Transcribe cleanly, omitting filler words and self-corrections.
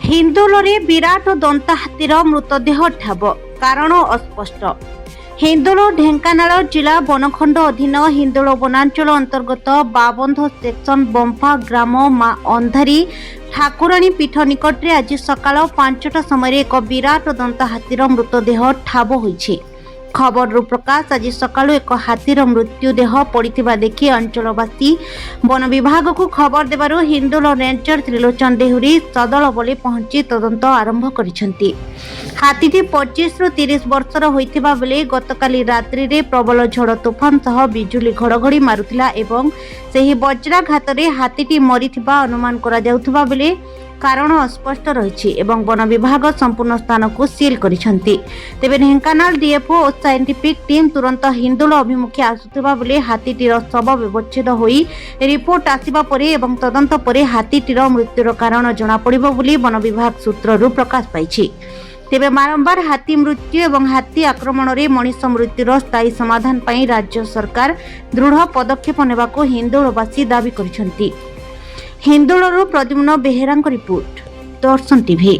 ହିନ୍ଦୋଳରେ ବିରାଟ ଦନ୍ତା ହାତୀର ମୃତଦେହ ଠାବ, କାରଣ ଅସ୍ପଷ୍ଟ। ହିନ୍ଦୋଳ, ଢେଙ୍କାନାଳ ଜିଲ୍ଲା ବନଖଣ୍ଡ ଅଧୀନ ହିନ୍ଦୋଳ ବନାଞ୍ଚଳ ଅନ୍ତର୍ଗତ ବାବନ୍ଧ ସେକ୍ସନ ବମ୍ଫା ଗ୍ରାମ ମା ଅନ୍ଧାରୀ ଠାକୁରାଣୀ ପୀଠ ନିକଟରେ ଆଜି ସକାଳ 5ଟା ସମୟରେ ଏକ ବିରାଟ ଦନ୍ତା ହାତୀର ମୃତଦେହ ଠାବ ହୋଇଛି। ଖବରରୁ ପ୍ରକାଶ, ଆଜି ସକାଳୁ ଏକ ହାତୀର ମୃତ୍ୟୁଦେହ ପଡ଼ିଥିବା ଦେଖି ଅଞ୍ଚଳବାସୀ ବନ ବିଭାଗକୁ ଖବର ଦେବାରୁ ହିନ୍ଦୋଳ ରେଞ୍ଜର ତ୍ରିଲୋଚନ ଦେହୁରୀ ସଦଳ ବଳେ ପହଞ୍ଚି ତଦନ୍ତ ଆରମ୍ଭ କରିଛନ୍ତି। ହାତୀଟି 25ରୁ 30 ବର୍ଷର ହୋଇଥିବା ବେଳେ ଗତକାଲି ରାତ୍ରିରେ ପ୍ରବଳ ଝଡ଼ ତୋଫାନ ସହ ବିଜୁଳି ଘଡ଼ଘଡ଼ି ମାରୁଥିଲା ଏବଂ ସେହି ବଜ୍ରାଘାତରେ ହାତୀଟି ମରିଥିବା ଅନୁମାନ କରାଯାଉଥିବା ବେଳେ କାରଣ ଅସ୍ପଷ୍ଟ ରହିଛି ଏବଂ ବନ ବିଭାଗ ସମ୍ପୂର୍ଣ୍ଣ ସ୍ଥାନକୁ ସିଲ୍ କରିଛନ୍ତି। ତେବେ ଢେଙ୍କାନାଳ ଡିଏଫ୍ଓ ଓ ସାଇଣ୍ଟିଫିକ୍ ଟିମ୍ ତୁରନ୍ତ ହିନ୍ଦୋଳ ଅଭିମୁଖେ ଆସୁଥିବା ବେଳେ ହାତୀଟିର ଶବ ବ୍ୟବଚ୍ଛେଦ ହୋଇ ରିପୋର୍ଟ ଆସିବା ପରେ ଏବଂ ତଦନ୍ତ ପରେ ହାତୀଟିର ମୃତ୍ୟୁର କାରଣ ଜଣାପଡ଼ିବ ବୋଲି ବନ ବିଭାଗ ସୂତ୍ରରୁ ପ୍ରକାଶ ପାଇଛି। ତେବେ ବାରମ୍ବାର ହାତୀ ମୃତ୍ୟୁ ଏବଂ ହାତୀ ଆକ୍ରମଣରେ ମଣିଷ ମୃତ୍ୟୁର ସ୍ଥାୟୀ ସମାଧାନ ପାଇଁ ରାଜ୍ୟ ସରକାର ଦୃଢ଼ ପଦକ୍ଷେପ ନେବାକୁ ହିନ୍ଦୋଳବାସୀ ଦାବି କରିଛନ୍ତି। ହିନ୍ଦୋଳରୁ ପ୍ରଦ୍ୟୁମ୍ନ ବେହେରାଙ୍କ ରିପୋର୍ଟ, ଦର୍ଶନ ଟିଭି।